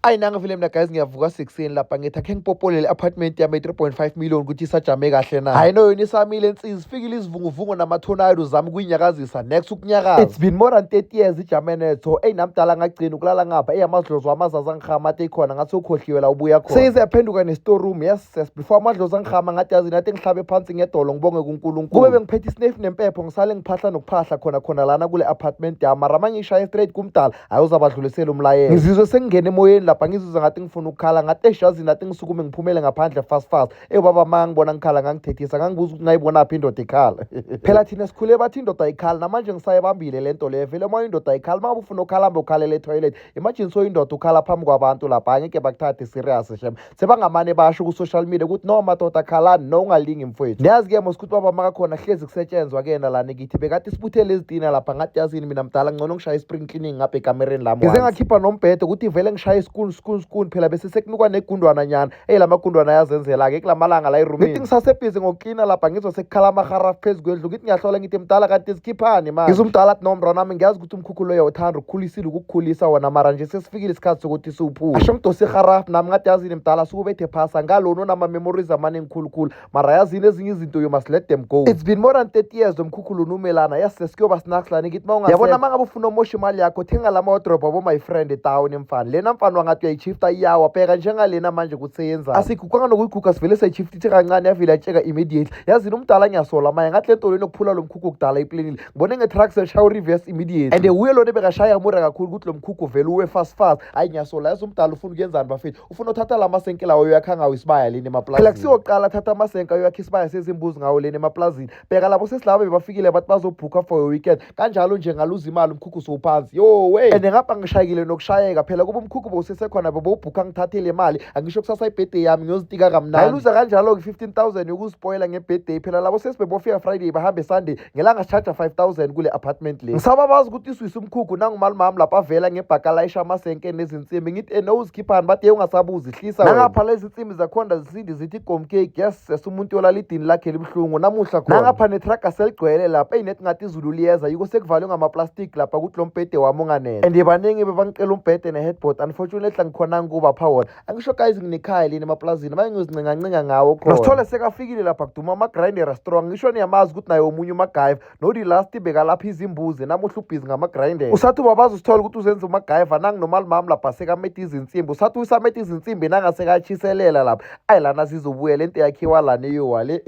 Ayi, nange vele mina guys, ngiyavuka sekuseni lapha, ngithi akhe ngipopolele i-apartment yami 3.5 million ukuthi isajame kahle na. Hayi no, yona isamile insizi. Fikile izivunguvungu namathonayiro zami kuyinyakazisa next ukunyakaza. It's been more than 30 years ijame netho. Eyi, namdala ngagcina ukulala ngapha. Eyi, amadlozi wamazazi angihama ate ikhona ngathi ukhohliwe la ubuya khona. Seyize yaphenduka ne-storeroom. Yes, before amadlozi angihama ngathi yazi nathi ngihlabe phansi ngedolo ngibonge kuNkulunkulu. Kube bengiphethe isinefu nempepho, ngisale ngiphahla nokuphahla khona khona lana kule apartment yami. Mara mangishaye straight kumdala, hayi, uzabadlulisela umlayezo. Ngizizwe sengingena emoyeni lapha, ngizizwe ngathi ngifuna ukukhala, ngathi eshazini nathi ngisukume ngiphumele ngaphandle fast fast. Eyi baba, ma ngibona ngikhala ngangithethisa, ngangibuza ukuthi ngayibonaphi indoda ikhala. Phela thina sikhule bathi indoda ayikhala, namanje ngisayibambile le nto leyo. Vele uma indoda ayikhala, uma ngabe ufuna ukukhala, hambe ukhalele etoilet. Imagine so indoda ukhala phambi kwabantu lapha, angeke bakuthathe serious shem. Sebangamane basho ku-social media ukuthi no madoda khalani, no ungalingi mfowethu. Niyazi-ke mos ukuthi baba makakhona hlezi kusetshenzwa kena lana kithi, bekathi sibuthele izitina lapha. Ngathi yazini mina mdala, ngcono ngishaye i-spring cleaning ngapha ekamereni lami. Ngize ngakhipha nombhede ukuthi vele ngishaye iskun skun skun. Phela bese sekunuka negundwana nyana. Eyi, la magundwana ayazenzela-ke kula malanga la erumini. Ngithi ngisasebhizi ngokuklina lapha, ngizwa sekukhala amaharafu phezu kwendlu. Ngithi ngiyahlola, ngithi mdala, kanti zikhiphani manje? Ngizwa umdala athi, no mntwana wami, ngiyazi ukuthi umkhukhu loyo uthanda ukukhulisile ukukukhulisa wona, mara nje sesifikile isikhathi sokuthi siwuphule. Asho ngidose iharafu nami, ngathi yazini mdala, sukubethe phasa ngalona onama-memories amaningi khulukhulu, mara yazini ezinye izinto, you must let them go. It's been more than 30 years lomkhukhulu unumelana. Yes, sesikuyoba snacks lana. Ngithi ma yabona, ma ngabe ufuna umosha imali yakho, thenga la ma-wardrobe abo my friend etown mfana. Lena mfana wangathi uyayichifta iyawa. Bheka njengalena manje ukuthi seyenzani. Asiguganga nokuyiguga, sivele sayichiftithe kancane, yavele yatsheka immediately. Yazini umdala, ngiyasola manje, ngathi le nto lena yokuphula lo mkhukhu kudala iplanile. Ngibone nge-truck selishaya u-reverse immediately, and uye lona bekashaya mura kakhulu ukuthi lo mkhukhu vele uwe fast fast. Hayi, ngiyasola yazi, umdala ufuna ukuyenzani bafethu? Ufuna uthatha la masenke lawo uyakha ngawo isibaya leni emaplazini. Phela kusiyoqala thatha amasenke ayoyakha isibaya sezimbuzi ngawo leni emaplazini. Bheka labo sesilabo bebafikile bathi bazobhukha for a weekend, kanjalo nje ngaluza imali, umkhukhu sowuphansi. Yo we, and ngapha ngishayekile nokushayeka. Phela kuba umkhukhu bowusesekhona, bebowubhukha ngithathele imali. Angisho kusasa ibirthday yami, ngiyozitika kamnandi. Ngayiluza kanjalo-ke 15,000 yokuzipoyela nge-birthday. Phela labo sesibebofika Friday, bahambe Sunday, ngelanga sishaja 5000 kule apartment le. Ngisaba bazi ukuthi iswisa umkhukhu. Nangumali mami lapha avela ngebhakalayisha amasenke nezinsimbi. Ngithi ene uzikhiphani? Bathi ye ungasabuzi, hlisa wena. Nangapha lezi nsimbi zakhona zisindi zithi gomcake. Yes, umuntu yolala idini lakhe libuhlungu namuhla khona. Nangapha netraga seligcwele lapha. Eyi, nethi ngathi izulu liyeza, yiko sekuvalwe ngamaplastic lapha ukuthi lo mbhede wami unganele. And baningi bebangicela umbhede ne-headboard, unfortunately angikhonanga ukubapha wona. Angisho guys, nginekhaya lini emaplazini, manje ngiyozincengancenga ngawo khona. Nosithole sekafikile lapha, kuduma ama-grinder strong. Ngisho niyamazi ukuthi naye omunye umagaiva nodi last bekalapha izimbuzi, namuhla ubhizi ngama-grinder. Usathi ubabazi usithole ukuthi uzenza umagaiva. Nanginomali mami lapha sekameta izinsimbi, usathi usameta izinsimbi nangasekatshiselela lapha. Ayi, lana sizobuya lento yakhiwa lana iyowa le.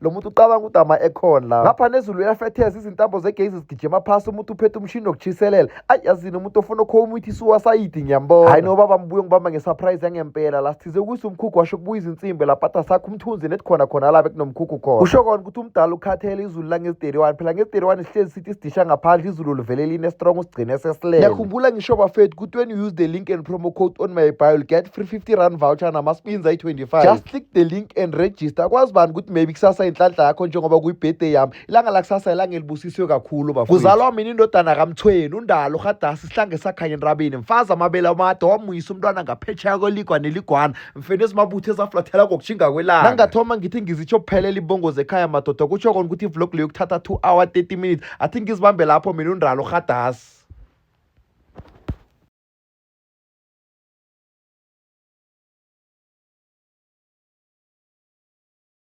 Lo muntu ucabanga ukuthi ama-aircon la. Ngapha nezulu uyafetheza, izintambo zegezi zigijima phasi, umuntu uphethe umshini wokutshiselela. Ayi, yazini umuntu ofuna ukhomit isuwasayidi, ngiyambona. Hayi nobaba mbuye ngibamba nge-surprise yangempela la. Sithize ukuyisa umkhukhu, washo kubuya izinsimbi lapha, athi asakho umthunzi nethi khona khona la bekunomkhukhu khona. Usho kona ukuthi umdala ukhathele izulu langezi-31. Phela ngezi-31 sihlezi sithi sidisha ngaphandle, izulu livele line strong, usigcine sesilele. Ngiyakhumbula ngisho bafethu ukuthi when you use the link and promo code on my bio, you'll get free R50 voucher nama-spins ayi-25. Just click the link and register. Akwazi bani ukuthi maybe kusasa inhlanhla yakho, njengoba kuyi-birthday yami. Ilanga lakusasa ilanga elibusisiwe kakhulu bafowethu. Kuzalwa mina indodana kamthweni undalo uhadasi, sihlange sakhanya entabeni, mfazi amabele amade wamuyisa umntwana ngaphetsheya kweligwa neligwana, mfene ezimabutho ezaflathela ngokutshinga kwelanga. Nangathoma ngithi ngizitsho kuphelela ibongo zekhaya madoda, kutsho kona ukuthi ivlog leyo kuthatha 2 hour 30 minutes. Athi ngizibambe lapho mina undalo uhadasi.